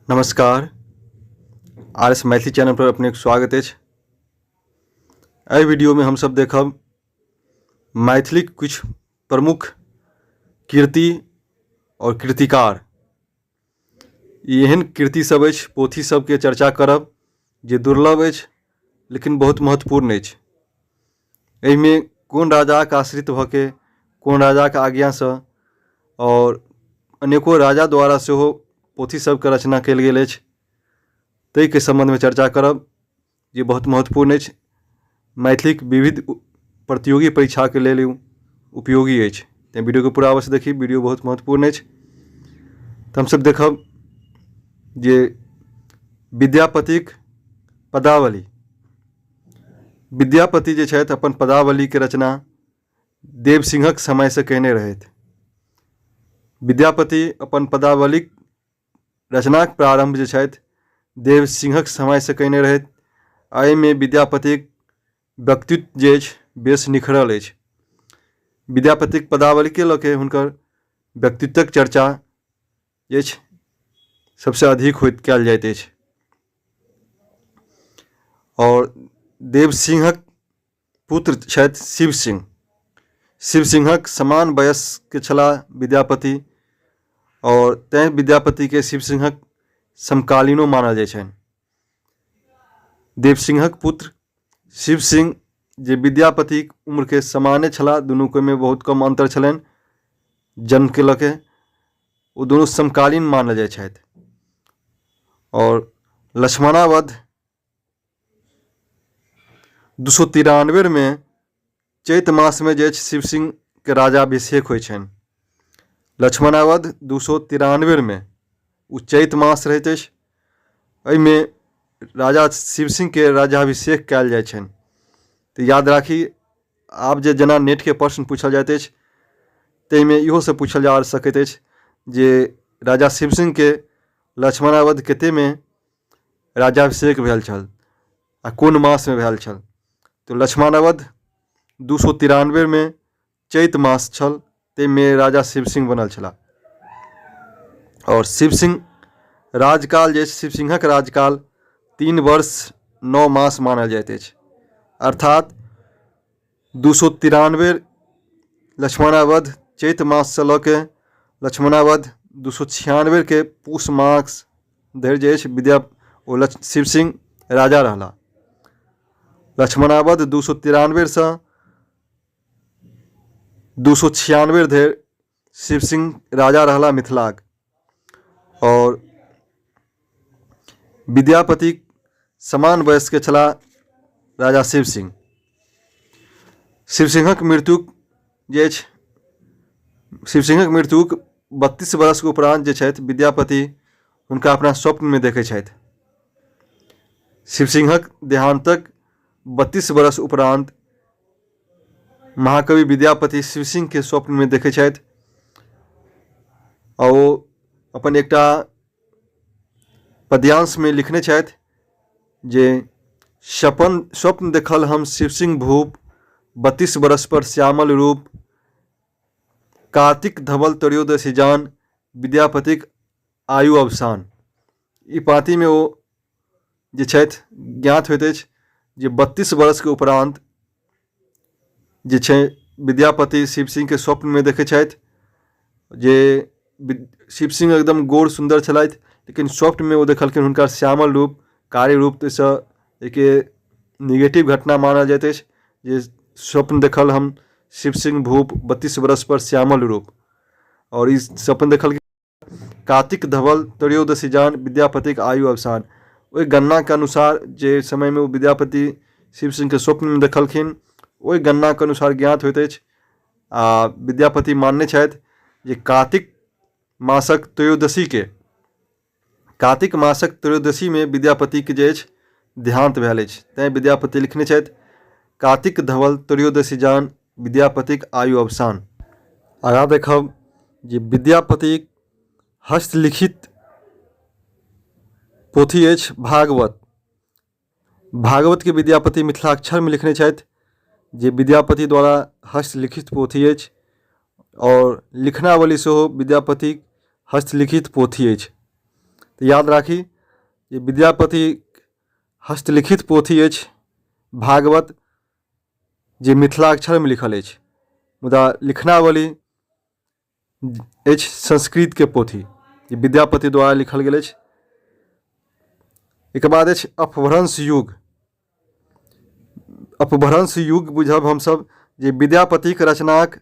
नमस्कार, R S Maithili channel पर अपनेक स्वागत अछि। एहि वीडियोमे हमसभ देखब मैथिलीक किछु प्रमुख कृति आओर कृतिकार। ई एहन कृति सब अछि, पोथी सबके चर्चा करब जे दुर्लभ अछि लेकिन बहुत महत्वपूर्ण अछि। एहिमे कोन राजाके आश्रित भऽ के, कोन राजाके आज्ञासँ आओर अनेको राजा द्वारा सेहो पोथी सबके रचना कयल गेल अछि, ताहिके सम्बन्धमे चर्चा करब जे बहुत महत्वपूर्ण अछि। मैथिलीक विविध प्रतियोगी परीक्षाके लेल ई उपयोगी अछि, तेँ वीडियोके पूरा अवश्य देखी, वीडियो बहुत महत्वपूर्ण अछि। तऽ हमसब देखब जे विद्यापतिक पदावली, विद्यापति जे छथि अपन पदावलीके रचना देव सिंहक समयसँ कयने रहथि। विद्यापति अपन पदावलीक रचनाक प्रारम्भ जे छथि देव सिंहक समयसँ कयने रहथि। एहिमे विद्यापतिक व्यक्तित्व जे अछि बेस निखरल अछि। विद्यापतिक पदावलीके लऽ के हुनकर व्यक्तित्वक चर्चा जे अछि सबसँ अधिक होइत कयल जाइत अछि। आओर देव सिंहक पुत्र छथि शिव सिंह। शिव सिंहक समान वयस्क छलाह विद्यापति आओर तैँ विद्यापतिके शिव सिंहक समकालीनो मानल जाइ छनि। देव सिंहक पुत्र शिव सिंह जे विद्यापतिक उम्रके समाने छलाह, दुनूके ओहिमे बहुत कम अन्तर छलनि जन्मके लऽ के, ओ दुनू समकालीन मानल जाइ छथि। आओर लक्ष्मणावध 293मे चैत मासमे जे अछि शिव सिंहके राजाभिषेक होइ छनि। लक्ष्मणावध 293मे ओ चैत मास रहैत अछि, एहिमे राजा शिव सिंहके राज्याभिषेक कयल जाइ छनि। तऽ याद राखी, आब जे जेना नेटके प्रश्न पूछल जाइत अछि ताहिमे इहो सब पूछल जा सकैत अछि जे राजा शिव सिंहके लक्ष्मणावध कतेकमे राज्याभिषेक भेल छल आ कोन मासमे भेल छल। तऽ लक्ष्मणावध 293मे चैत मास छल, ताहिमे राजा शिव सिंह बनल छलाह। आओर शिव सिंह राजकाल जे शिव सिंहक राजकाल 3 वर्ष 9 मास मानल जाइत अछि, अर्थात 293 लक्ष्मणावध चैत माससँ लऽ के लक्ष्मणावध 296के पूस मास धरि जे अछि विद्या ओ शिव सिंह राजा रहला। लक्ष्मणावध 293सँ 296 धरि शिव सिंह राजा रहला मिथिलाक। आओर विद्यापतिक समान वयस्क छलाह राजा शिव सिंह। शिव सिंहक मृत्यु जे अछि, शिव सिंहक मृत्युक 32 वर्षके उपरान्त जे छथि विद्यापति हुनका अपना स्वप्नमे देखै छथि। शिव सिंहक देहान्तक 32 वर्ष उपरान्त महाकवि विद्यापति शिव सिंहके स्वप्नमे देखै छथि आ ओ अपन एकटा पद्यांशमे लिखने छथि जे सपन स्वप्न देखल हम शिव सिंह भूप, 32 बरस पर श्यामल रूप, कार्तिक धवल त्रयोदशी जान, विद्यापतिक आयु अवसान। ई पाँतिमे ओ जे छथि ज्ञात होइत अछि जे 32 वर्षके उपरान्त जे छै विद्यापति शिव सिंहके स्वप्नमे देखै छथि जे शिव सिंह एकदम गोर सुन्दर छलथि, लेकिन स्वप्नमे ओ देखलखिन हुनकर श्यामल रूप, कारी रूप, ताहिसँ एहिके निगेटिव घटना मानल जाइत अछि जे स्वप्न देखल हम शिव सिंह भूप 32 वर्षपर श्यामल रूप। आओर ई स्वप्न देखलखिन कार्तिक धवल त्रयोदशी जान, विद्यापतिक आयु अवसान। ओहि गणनाके अनुसार जे समयमे ओ विद्यापति शिव सिंहके स्वप्नमे देखलखिन ओहि गणनाके अनुसार ज्ञात होइत अछि आ विद्यापति मानने छथि जे कार्तिक मासक त्रयोदशीके, कार्तिक मासक त्रयोदशीमे विद्यापतिके जे अछि देहान्त भेल अछि। तैँ विद्यापति लिखने छथि कार्तिक धवल त्रयोदशी जान, विद्यापतिक आयु अवसान। आगाँ देखब जे विद्यापतिक हस्तलिखित पोथी अछि भागवत। भागवतके विद्यापति मिथिलाक्षरमे लिखने छथि जे विद्यापति द्वारा हस्तलिखित पोथी अछि आओर लिखनावली सेहो विद्यापतिक हस्तलिखित पोथी अछि। तऽ याद राखी जे विद्यापति हस्तलिखित पोथी अछि भागवत, जे मिथिलाक्षरमे लिखल अछि, मुदा लिखनावली अछि संस्कृतके पोथी जे विद्यापति द्वारा लिखल गेल अछि। एहिके बाद अछि अपभ्रंश युग। अपभ्रंश युग बुझब हमसभ जे विद्यापतिक रचनाक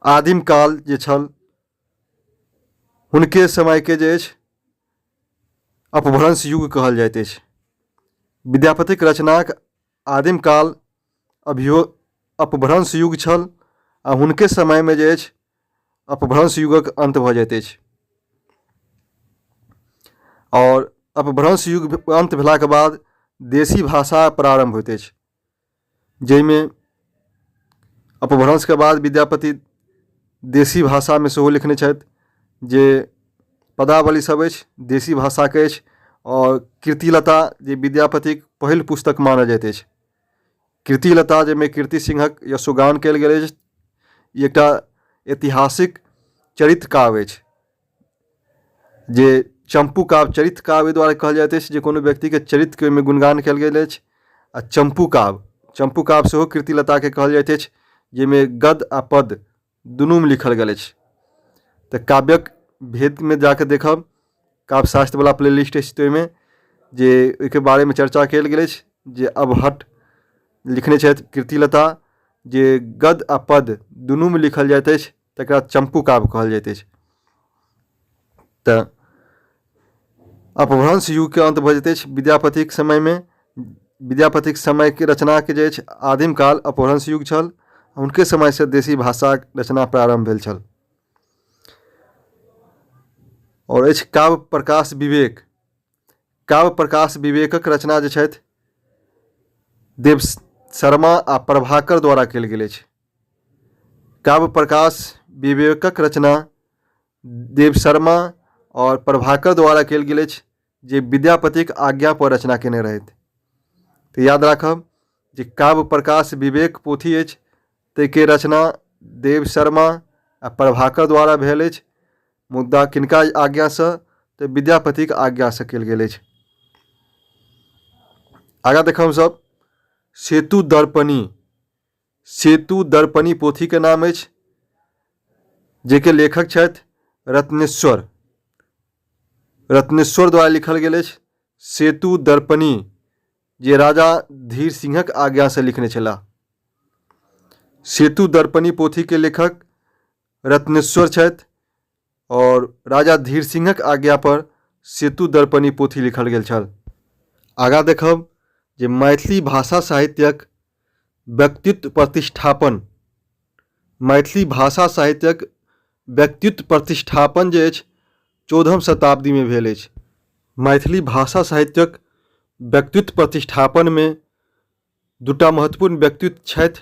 आदिम काल जे छल हुनके समयके जे अछि अपभ्रंश युग कहल जाइत अछि। विद्यापतिक रचनाक आदिम काल अभियो अपभ्रंश युग छल आ हुनके समयमे जे अछि अपभ्रंश युगक अन्त भऽ जाइत अछि। आओर अपभ्रंश युग अन्त भेलाके बाद देशी भाषा प्रारम्भ होइत अछि, जाहिमे अपभ्रंशके बाद विद्यापति देशी भाषामे सेहो लिखने छथि, जे पदावली सब अछि देशी भाषाके अछि। आओर कीर्तिलता जे विद्यापतिक पहिल पुस्तक मानल जाइत अछि, कीर्तिलता जाहिमे कीर्ति सिंहक यशोगान कयल गेल अछि, ई एकटा ऐतिहासिक चरित्र काव्य अछि, जे चम्पू काव्य चरित्र काव्य एहि दुआरे कहल जाइत अछि जे कोनो व्यक्तिके चरित्रके ओहिमे गुणगान कयल गेल अछि। आ चम्पू काव्य, चम्पू काव्य सेहो कीर्तिलताके कहल जाइत अछि, जाहिमे गद्य आ पद्य दुनूमे लिखल गेल अछि। तऽ काव्यक भेदमे जाकऽ देखब काव्यशास्त्रवला प्ले लिस्ट अछि, तऽ ओहिमे जे ओहिके बारेमे चर्चा कयल गेल अछि जे अवहट्ठ लिखने छथि कीर्तिलता, जे गद्य आ पद्य दुनूमे लिखल जाइत अछि तकरा चम्पू काव्य कहल जाइत अछि। तऽ अपभ्रंश युगके अन्त भऽ जाइत अछि विद्यापतिक समयमे। विद्यापतिक समयके रचनाके जे अछि आदिम काल अपभ्रंश युग छल, हुनके समयसँ देशी भाषाक रचना प्रारम्भ भेल छल। आओर अछि काव्य प्रकाश विवेक। काव्य प्रकाश विवेकक रचना जे छथि देव शर्मा आ प्रभाकर द्वारा कयल गेल अछि। काव्य प्रकाश विवेकक रचना देव शर्मा आओर प्रभाकर द्वारा कयल गेल अछि, जे विद्यापतिक आज्ञा पर रचना केने रहथि। तऽ याद राखब जे काव्य प्रकाश विवेक पोथी अछि ताहिके रचना देव शर्मा आ प्रभाकर द्वारा भेल अछि, मुदा किनका आज्ञासँ? तऽ विद्यापतिक आज्ञासँ कयल गेल अछि। आगाँ देखब हमसभ सेतु दर्पणी। सेतु दर्पणी पोथीके नाम अछि, जाहिके लेखक छथि रत्नेश्वर। रत्नेश्वर द्वारा लिखल गेल अछि सेतु दर्पणी, जे राजा धीर सिंहक आज्ञासँ लिखने छलाह। सेतु दर्पणी पोथीके लेखक रत्नेश्वर छथि आओर राजा धीर सिंहक आज्ञा पर सेतु दर्पणी पोथी लिखल गेल छल। आगाँ देखब जे मैथिली भाषा साहित्यक व्यक्तित्व प्रतिष्ठापन, मैथिली भाषा साहित्यक व्यक्तित्व प्रतिष्ठापन जे अछि 14म शताब्दीमे भेल अछि। मैथिली भाषा साहित्यक व्यक्तित्व प्रतिष्ठापनमे दूटा महत्वपूर्ण व्यक्तित्व छथि,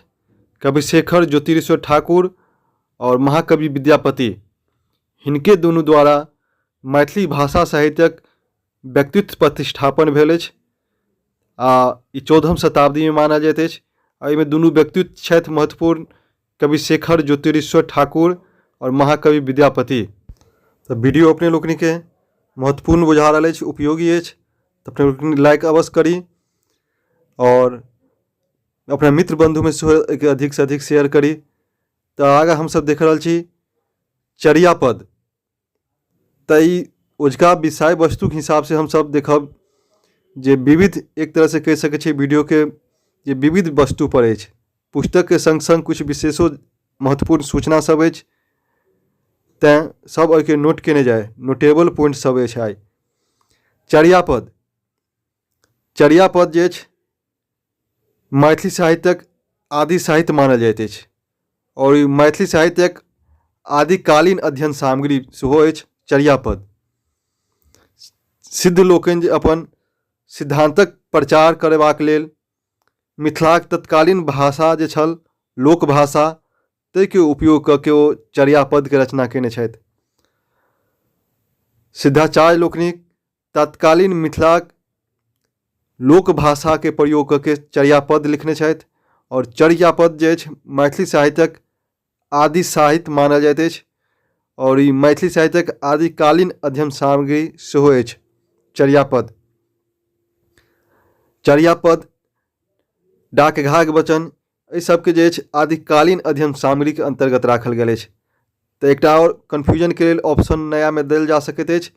कविशेखर ज्योतिरीश्वर ठाकुर आओर महाकवि विद्यापति। हिनके दुनू द्वारा मैथिली भाषा साहित्यक व्यक्तित्व प्रतिष्ठापन भेल अछि आ ई 14म शताब्दीमे मानल जाइत अछि। एहिमे दुनू व्यक्तित्व छथि महत्वपूर्ण, कविशेखर ज्योतिरीश्वर ठाकुर आओर महाकवि विद्यापति। तऽ वीडियो अपने लोकनिके महत्वपूर्ण बुझा रहल अछि, उपयोगी अछि, तऽ अपने लोकनि लाइक अवश्य करी आओर अपना मित्र बन्धुमे सेहो एहिके अधिकसँ अधिक शेयर करी। तऽ आगाँ हमसभ देख रहल छी चर्यापद। तऽ ई ओझका विषय वस्तुके हिसाबसँ हमसभ देखब जे विविध एक तरहसँ कहि सकै छियै वीडियोके जे विविध वस्तुपर अछि। पुस्तकके सङ्ग सङ्ग किछु विशेषो महत्वपूर्ण सूचना सब अछि, तैँ सब एहिके नोट केने जाय, नोटेबल पॉइंट सब अछि। आइ चर्यापद, चर्यापद जे अछि मैथिली साहित्यक आदि साहित्य मानल जाइत अछि आओर ई मैथिली साहित्यक आदिकालीन अध्ययन सामग्री सेहो अछि। चर्यापद सिद्ध लोकनि जे अपन सिद्धान्तक प्रचार करेबाक लेल मिथिलाक तत्कालीन भाषा जे छल लोकभाषा ताहिके उपयोग कऽ के ओ चर्यापदके रचना कयने छथि। सिद्धाचार्य लोकनिक तत्कालीन मिथिलाक लोकभाषाके प्रयोग कऽ के चर्यापद लिखने छथि आओर चर्यापद जे अछि मैथिली साहित्यक आदि साहित्य मानल जाइत अछि। आओर ई मैथिली साहित्यक आदिकालीन अध्ययन सामग्री सेहो अछि। चर्यापद, चर्यापद, डाकघाघ वचन, एहि सबके जे अछि आदिकालीन अध्ययन सामग्रीके अन्तर्गत राखल गेल अछि। तऽ एकटा आओर कन्फ्यूजनके लेल ऑप्शन नयामे देल जा सकैत अछि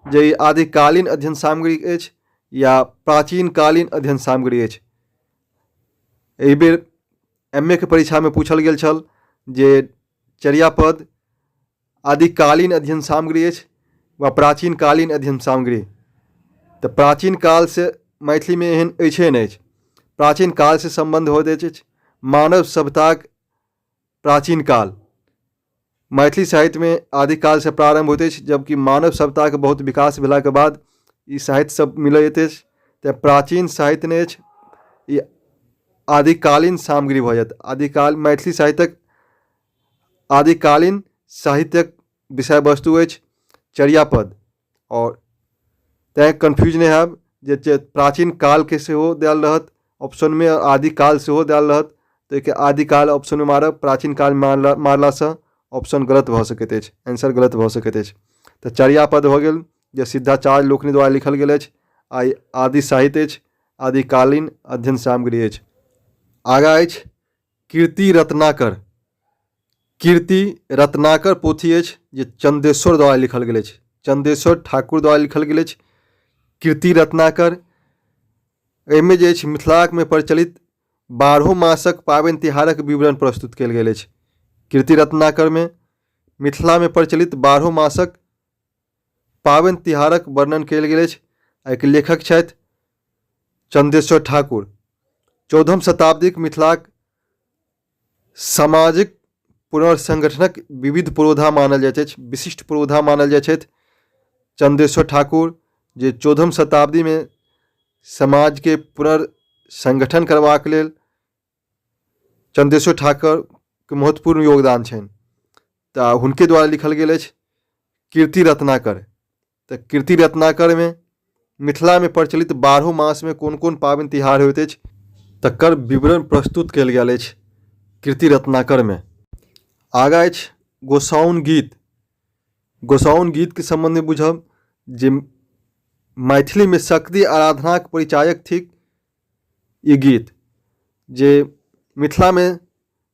जे ई आदिकालीन अध्ययन सामग्री अछि या प्राचीनकालीन अध्ययन सामग्री अछि। एहि बेर एम ए के परीक्षामे पूछल गेल छल जे चर्यापद आदिकालीन अध्ययन सामग्री अछि वा प्राचीनकालीन अध्ययन सामग्री। तऽ प्राचीन कालसँ मैथिलीमे एहन अछिए नहि अछि। प्राचीन कालसँ सम्बन्ध होइत अछि मानव सभ्यताक प्राचीन काल। मैथिली साहित्यमे आदिकालसँ प्रारम्भ होइत अछि, जबकि मानव सभ्यताके बहुत विकास भेलाके बाद ई साहित्य सब मिलैत अछि। तऽ प्राचीन साहित्य नहि अछि, ई आदिकालीन सामग्री भऽ जायत। आदिकाल मैथिली साहित्यक आदिकालीन साहित्यक विषय वस्तु अछि चर्यापद। आओर तैँ कन्फ्यूज नहि होयब जे प्राचीन कालके सेहो देल रहत ऑप्शनमे, आदिकाल सेहो देल रहत, तऽ एहिके आदिकाल ऑप्शनमे मारब। प्राचीन काल मारलासँ ऑप्शन गलत भऽ सकैत अछि, आंसर गलत भऽ सकैत अछि। तऽ चर्यापद भऽ गेल जे सिद्धाचार्य लोकनि द्वारा लिखल गेल अछि आ ई आदि साहित्य अछि, आदिकालीन अध्ययन सामग्री अछि। आगाँ अछि कीर्ति रत्नाकर। कीर्ति रत्नाकर पोथी अछि जे चन्देश्वर द्वारा लिखल गेल अछि, चन्देश्वर ठाकुर द्वारा लिखल गेल अछि कीर्ति रत्नाकर। एहिमे जे अछि मिथिलामे प्रचलित बारहो मासक पाबनि तिहारक विवरण प्रस्तुत कयल गेल अछि। कीर्ति रत्नाकरमे मिथिलामे प्रचलित बारहो मासक पाबनि तिहारक वर्णन कयल गेल अछि। एहिके लेखक छथि चन्देश्वर ठाकुर। 14म शताब्दीक मिथिलाक सामाजिक पुनर्संगठनक विविध पुरोधा मानल जाइत अछि, विशिष्ट पुरोधा मानल जाइत छथि चन्देश्वर ठाकुर, जे 14म शताब्दीमे समाजके पुनर्संगठन करबाक लेल चन्देश्वर ठाकुरके महत्वपूर्ण योगदान छनि। तऽ हुनके द्वारा लिखल गेल अछि कीर्ति रत्नाकर। तऽ कीर्ति रत्नाकरमे मिथिलामे प्रचलित बारहो मासमे कोन कोन पाबनि तिहार होइत अछि तकर विवरण प्रस्तुत कयल गेल अछि कीर्ति रत्नाकरमे। आगाँ अछि गोसाउन गीत। गोसाउन गीतके सम्बन्धमे बुझब जे मैथिलीमे शक्ति आराधनाक परिचायक थिक ई गीत, जे मिथिलामे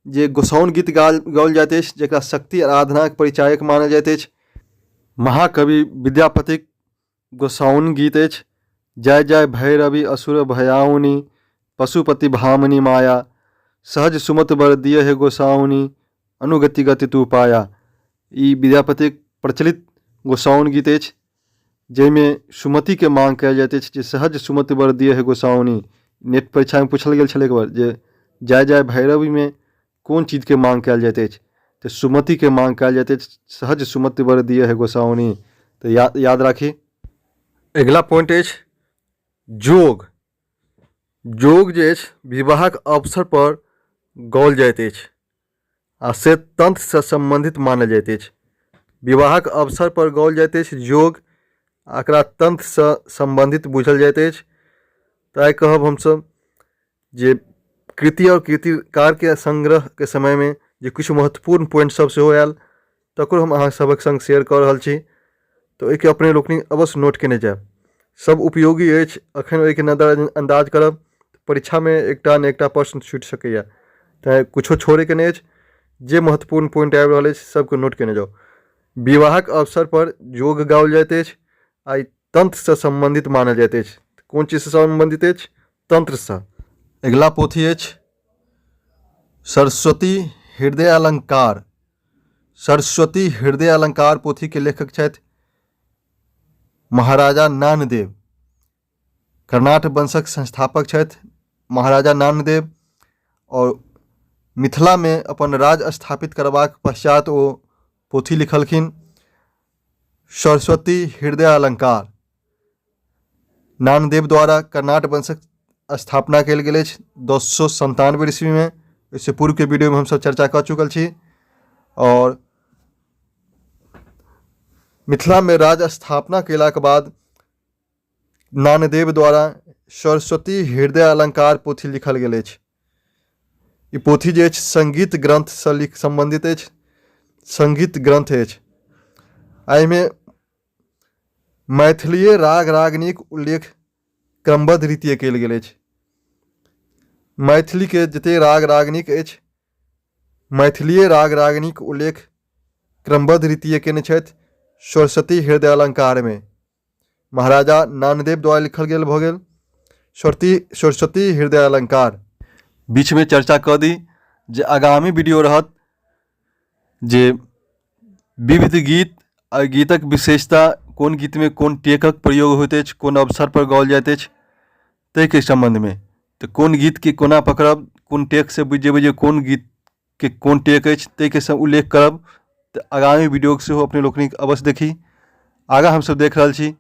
जे गोसाउन गीत गाओल जाइत अछि जकरा शक्ति आराधनाक परिचायक मानल जाइत अछि। महाकवि विद्यापतिक गोसाउन गीत अछि जय जय भैरवि असुर भयाउनि पशुपति भामिनी माया सहज सुमत बर दिय हे गोसाउनि अनुगति गति तू पाया। ई विद्यापतिक प्रचलित गोसाउन गीत अछि जाहिमे सुमतिके माँग कयल जाइत अछि जे सहज सुमति बर दिय हे गोसाउनि। नेट परीक्षामे पूछल गेल छलै एक बेर जे जय जय भैरवीमे कोन चीजके माँग कयल जाइत अछि, तऽ सुमतिके माँग कयल जाइत अछि, सहज सुमति बर दिय हे गोसाउनि। तऽ याद राखी। अगिला पॉइंट अछि जोग। जोग जे अछि विवाहक अवसर पर गाओल जाइत अछि आ से तन्त्रसँ सम्बन्धित मानल जाइत अछि। विवाहक अवसर पर गाओल जाइत अछि जोग आ एकरा तन्त्रसँ सम्बन्धित बुझल जाइत अछि। तैँ कहब हमसभ जे कृति आओर कृतिकारके संग्रहके समयमे जे किछु महत्वपूर्ण पॉइंट सब सेहो आयल तकरो हम अहाँ सभक सङ्ग शेयर कऽ रहल छी, तऽ ओहिके अपने लोकनि अवश्य नोट कयने जायब। सब उपयोगी अछि। एखन ओहिके नजर अन्दाज करब परीक्षामे एकटा ने एकटा प्रश्न छूटि सकैए, तैँ किछो छोड़ैके नहि अछि। जे महत्वपूर्ण पॉइंट आबि रहल अछि सबके नोट कयने जाउ। विवाहक अवसरपर योग गाओल जाइत अछि आ ई तन्त्रसँ सम्बन्धित मानल जाइत अछि। कोन चीजसँ सम्बन्धित अछि? तन्त्रसँ। अगिला पोथी अछि सरस्वती हृदय अलङ्कार। सरस्वती हृदय अलङ्कार पोथीके लेखक छथि महाराजा नानदेव। कर्नाट वंशक संस्थापक छथि महाराजा नानदेव आओर मिथिलामे अपन राज स्थापित करबाक पश्चात ओ पोथी लिखलखिन सरस्वती हृदय अलङ्कार। नानदेव द्वारा कर्नाट वंशक स्थापना कयल गेल अछि 1097 ईस्वीमे। ओहिसँ पूर्वके वीडियोमे हमसभ चर्चा कऽ चुकल छी। आओर मिथिलामे राज स्थापना कयलाके बाद नानदेव द्वारा सरस्वती हृदय अलङ्कार पोथी लिखल गेल अछि। ई पोथी जे अछि सङ्गीत ग्रन्थसँ सम्बन्धित अछि, सङ्गीत ग्रन्थ अछि। आ एहिमे मैथिलीए राग रागिनीक उल्लेख क्रमबद्ध रीतिए कयल गेल अछि। मैथिलीके जतेक राग रागिनीक अछि, मैथिलीए राग रागिनीक उल्लेख क्रमबद्ध रीतिए कयने छथि सरस्वती हृदय अलङ्कारमे। महाराजा नान्यदेव द्वारा लिखल गेल भऽ गेल सरस्वती हृदय अलङ्कार। बीचमे चर्चा कऽ दी जे आगामी वीडियो रहत जे विविध गीत आ गीतक विशेषता, कोन गीतमे कोन टेकक प्रयोग होइत अछि, कोन अवसरपर गाओल जाइत अछि, ताहिके सम्बन्धमे। तऽ कोन गीतके कोना पकड़ब, कोन टेकसँ बुझि जेबै जे कोन गीतके कोन टेक अछि, ताहिके सब उल्लेख करब। तऽ आगामी वीडियोके सेहो अपने लोकनिक अवश्य देखी। आगाँ हमसब देख रहल छी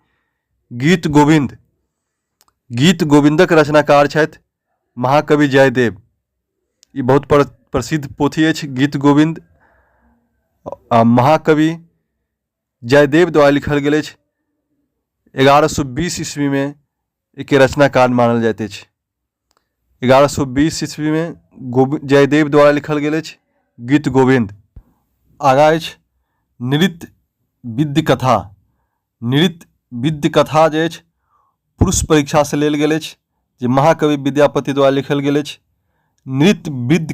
गीत गोविन्द। गीत गोविन्दक रचनाकार छथि महाकवि जयदेव। ई बहुत प्रसिद्ध पोथी अछि गीत गोविन्द, आ महाकवि जयदेव द्वारा लिखल गेल अछि। 1120 ईस्वीमे एहिके रचनाकार मानल जाइत अछि। 1120 ईस्वीमे जयदेव द्वारा लिखल गेल अछि गीत गोविन्द। आगाँ अछि नृत्य विद्य कथा। नृत्य विद्य कथा जे अछि पुरुष परीक्षासँ लेल गेल अछि, जे महाकवि विद्यापति द्वारा लिखल गेल अछि। नृत्य विद्य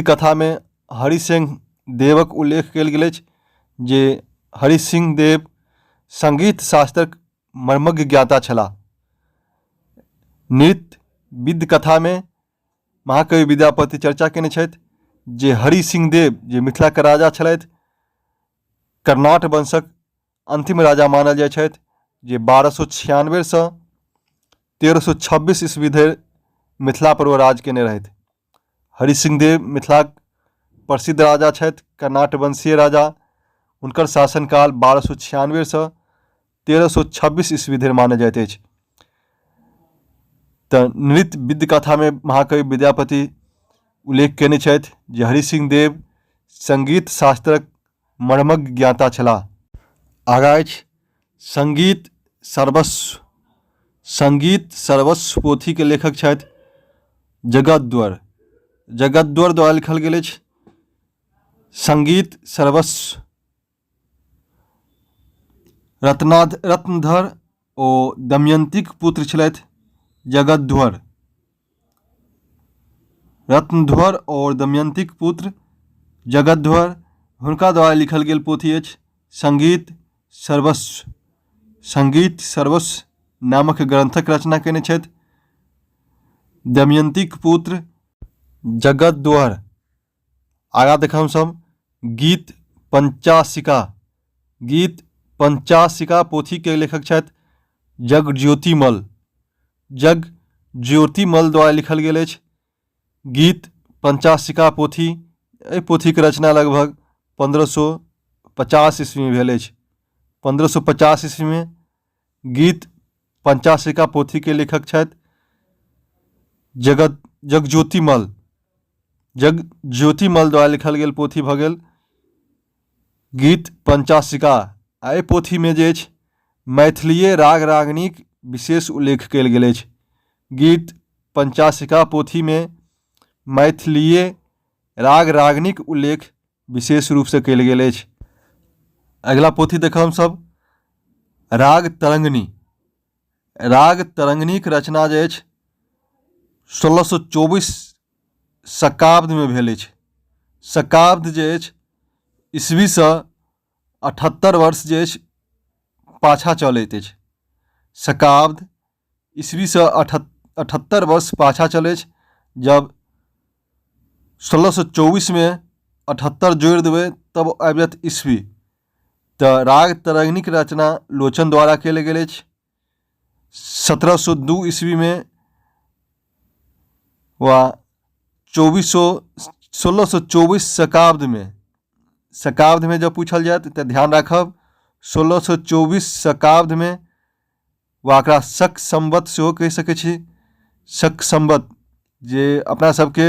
कथामे हरिसिंह देवक उल्लेख कयल गेल अछि, जे हरिसिंह देव सङ्गीत शास्त्रक मर्मज्ञ ज्ञाता छलाह। नृत्य विद्य कथामे महाकवि विद्यापति चर्चा कयने छथि जे हरिसिंह देव जे मिथिलाके राजा छलथि, कर्नाट वंशक अन्तिम राजा मानल जाइ छथि, जे 1296सँ 1326 ईस्वी धरि मिथिलापर ओ राज कयने रहथि। हरिसिंह देव मिथिलाक प्रसिद्ध राजा छथि, कर्नाट वंशीय राजा। हुनकर शासनकाल 1296सँ 1326 ईस्वी धरि मानल जाइत अछि। तऽ नृत्य विद्य कथामे महाकवि विद्यापति उल्लेख कयने छथि जे हरिसिंह देव सङ्गीत शास्त्रक मर्मज्ञ ज्ञाता छलाह। आगाँ अछि सङ्गीत सर्वस्व। सङ्गीत सर्वस्व पोथीके लेखक छथि जगद्वर। जगद्वर द्वारा लिखल गेल अछि सङ्गीत सर्वस्व। रत्नाध रत्नधर ओ दमयन्तीक पुत्र छलथि जगद्वर। रत्नध्वर आओर दमयन्तीक पुत्र जगद्वर, हुनका द्वारा लिखल गेल पोथी अछि सङ्गीत सर्वस्व। सङ्गीत सर्वस्व नामक ग्रन्थक रचना कयने छथि दमयन्तीक पुत्र जगद्वर। आगाँ देखब हमसभ गीत पञ्चाशिका। गीत पञ्चाशिका पोथीके लेखक छथि जगज्योतिमल। जग ज्योतिमल द्वारा लिखल गेल अछि गीत पञ्चाशिका पोथी। एहि पोथीके रचना लगभग 1550 ईस्वीमे भेल अछि। 1550 ईस्वीमे गीत पञ्चाशिका पोथीके लेखक छथि जगत जगज्योतिमल। जग ज्योतिमल द्वारा लिखल गेल पोथी भऽ गेल गीत पञ्चाशिका। आ एहि पोथीमे जे अछि मैथिलीए राग रागिनीक विशेष उल्लेख कयल गेल अछि। गीत पञ्चाशिका पोथीमे मैथिलीए राग रागिनीक उल्लेख विशेष रूपसँ कयल गेल अछि। अगिला पोथी देखब हमसभ राग तरङ्गिणी। राग तरङ्गिणीक रचना जे अछि 1624 शकाब्दमे भेल अछि। शकाब्द जे अछि ईस्वीसँ 78 वर्ष जे अछि पाछाँ चलैत अछि। शकाब्द ईस्वीसँ 78 वर्ष पाछाँ चलै अछि। जब 1624मे 78 जोड़ि देबै तब आबि जायत ईस्वी। तऽ राग तरङ्गिणीक रचना लोचन द्वारा कयल गेल अछि। 1702 ईस्वीमे वा 1624 शकाब्दमे, शकाब्दमे जँ पूछल जायत तऽ ध्यान राखब 1624 शकाब्दमे, वा एकरा शक सम्वत सेहो कहि सकै छी। शक सम्वत जे अपना सबके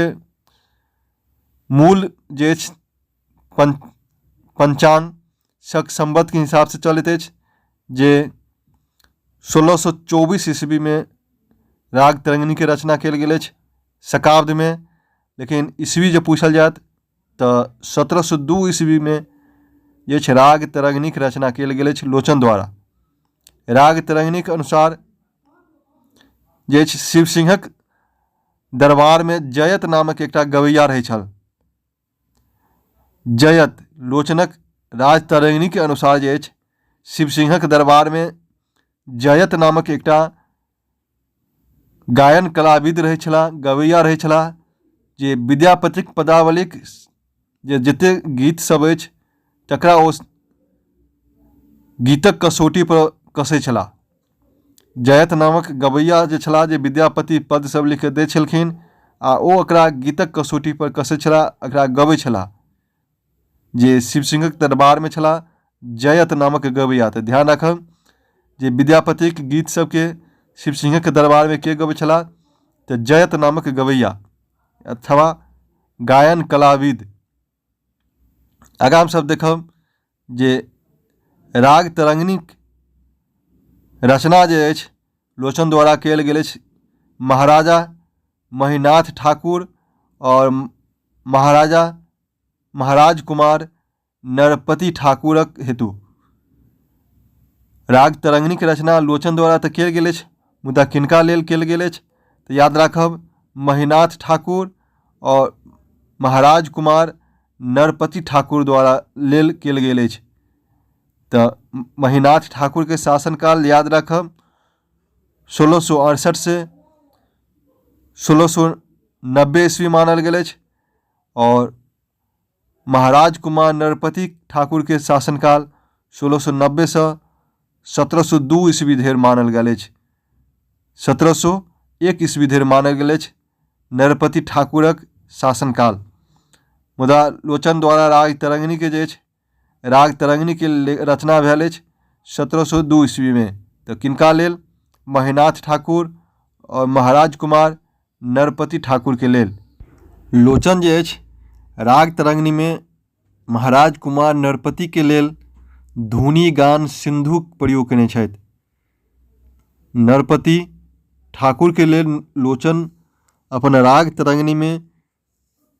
मूल जे अछि पञ्चाङ्ग शक सम्वतके हिसाबसँ चलैत अछि, जे 1624 ईस्वीमे राग तरङ्गिणीके रचना कयल गेल अछि शकाब्दमे। लेकिन ईस्वी जे पूछल जायत तऽ 1702 ईस्वीमे जे अछि राग तरंगिणीक रचना कयल गेल अछि लोचन द्वारा। राग तरंगिणीक अनुसार जे अछि शिव सिंहक दरबारमे जयत नामक एकटा गवैया रहै छल। जयत लोचनक राजतरंगिणीके अनुसार जे अछि शिव सिंहक दरबारमे जयत नामक एकटा गायन कलाविद रहै छलाह, गवैया रहै छलाह, जे विद्यापतिक पदावलीक जे जतेक गीत सब अछि तकरा ओ गीतक कसौटी पर कसै छलाह। जयत नामक गवैया जे छलाह जे विद्यापति पद सब लिख कऽ दै छलखिन आ ओ ओकरा गीतक कसौटी पर कसै छलाह, एकरा गबै छलाह। जे शिव सिंहक दरबारमे छलाह जयत नामक गवैया। तऽ ध्यान राखब जे विद्यापतिक गीत सबके शिव सिंहक दरबारमे के गबै छलाह तऽ जयत नामक गवैया अथवा गायन कलाविद। आगाँ हमसब देखब जे राग तरंगिणीक रचना जे अछि लोचन द्वारा कयल गेल अछि महाराजा महिनाथ ठाकुर आओर महाराजा महाराज कुमार नरपति ठाकुरक हेतु। राग तरंगिणीक रचना लोचन द्वारा तऽ कयल गेल अछि, मुदा किनका लेल कयल गेल अछि तऽ याद राखब महिनाथ ठाकुर आओर महाराज कुमार नरपति ठाकुर द्वारा लेल कयल गेल अछि। तऽ महिनाथ ठाकुरके शासनकाल याद राखब 1668 से 1690 ईस्वी मानल गेल अछि आओर महाराज कुमार नरपति ठाकुरके शासनकाल 1690सँ 1702 ईस्वी धरि मानल गेल अछि। 1701 ईस्वी धरि मानल गेल अछि नरपति ठाकुरक शासनकाल। मुदा लोचन द्वारा राग तरंगिणीके जे अछि राग तरंगिणीके रचना भेल अछि 1702 ईस्वीमे। तऽ किनका लेल? महिनाथ ठाकुर आओर महाराज कुमार नरपति ठाकुरके लेल। लोचन जे अछि राग तरंगिणीमे महाराज कुमार नरपतिके लेल धुनी गान सिन्धुक प्रयोग कयने छथि। नरपति ठाकुरके लेल लोचन अपन राग तरंगिणीमे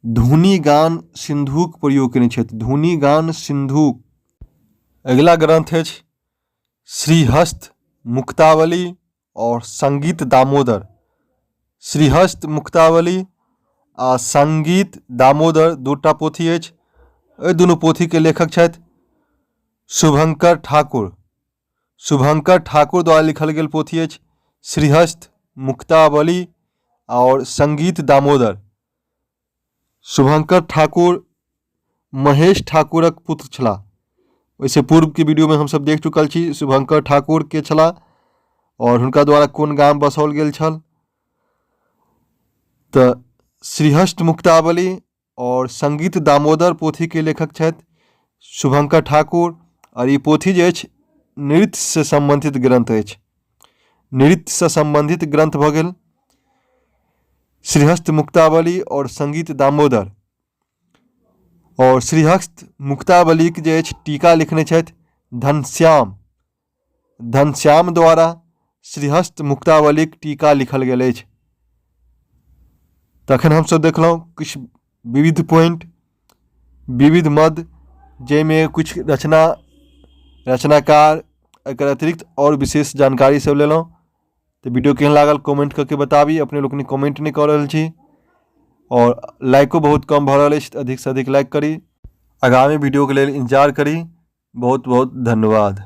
धुनी गान सिन्धुक प्रयोग कयने छथि। धुनी गान सिन्धु। अगिला ग्रन्थ अछि श्रीहस्त मुक्तावली आओर संगीत दामोदर। श्रीहस्त मुक्तावली आ संगीत दामोदर दूटा पोथी अछि। एहि दुनू पोथीके लेखक छथि शुभंकर ठाकुर। शुभंकर ठाकुर द्वारा लिखल गेल पोथी अछि श्रीहस्त मुक्तावली आओर संगीत दामोदर। शुभंकर ठाकुर महेश ठाकुरक पुत्र छलाह। ओहिसँ पूर्वके वीडियोमे हमसभ देख चुकल छी शुभंकर ठाकुर के छलाह आओर हुनका द्वारा कोन गाम बसाओल गेल छल। तऽ श्रीहस्त मुक्तावली आओर संगीत दामोदर पोथीके लेखक छथि शुभंकर ठाकुर आओर ई पोथी जे अछि नृत्यसँ सम्बन्धित ग्रन्थ अछि। नृत्यसँ सम्बन्धित ग्रन्थ भऽ गेल श्रीहस्त मुक्तावली आओर संगीत दामोदर। आओर श्रीहस्त मुक्तावलीके जे अछि टीका लिखने छथि घनश्याम। घनश्याम द्वारा श्रीहस्त मुक्तावलीक टीका लिखल गेल अछि। तखन हमसभ देखलहुँ किछु विविध पॉइंट, विविध मद, जाहिमे किछु रचना, रचनाकार, एकर अतिरिक्त आओर विशेष जानकारी सब लेलहुँ। तऽ वीडियो केहन लागल कमेंट कऽ के बताबी। अपने लोकनि कमेंट नहि कऽ रहल छी आओर लाइको बहुत कम भऽ रहल अछि, अधिकसँ अधिक लाइक करी। आगामी वीडियोके लेल इन्तजार करी। बहुत बहुत धन्यवाद।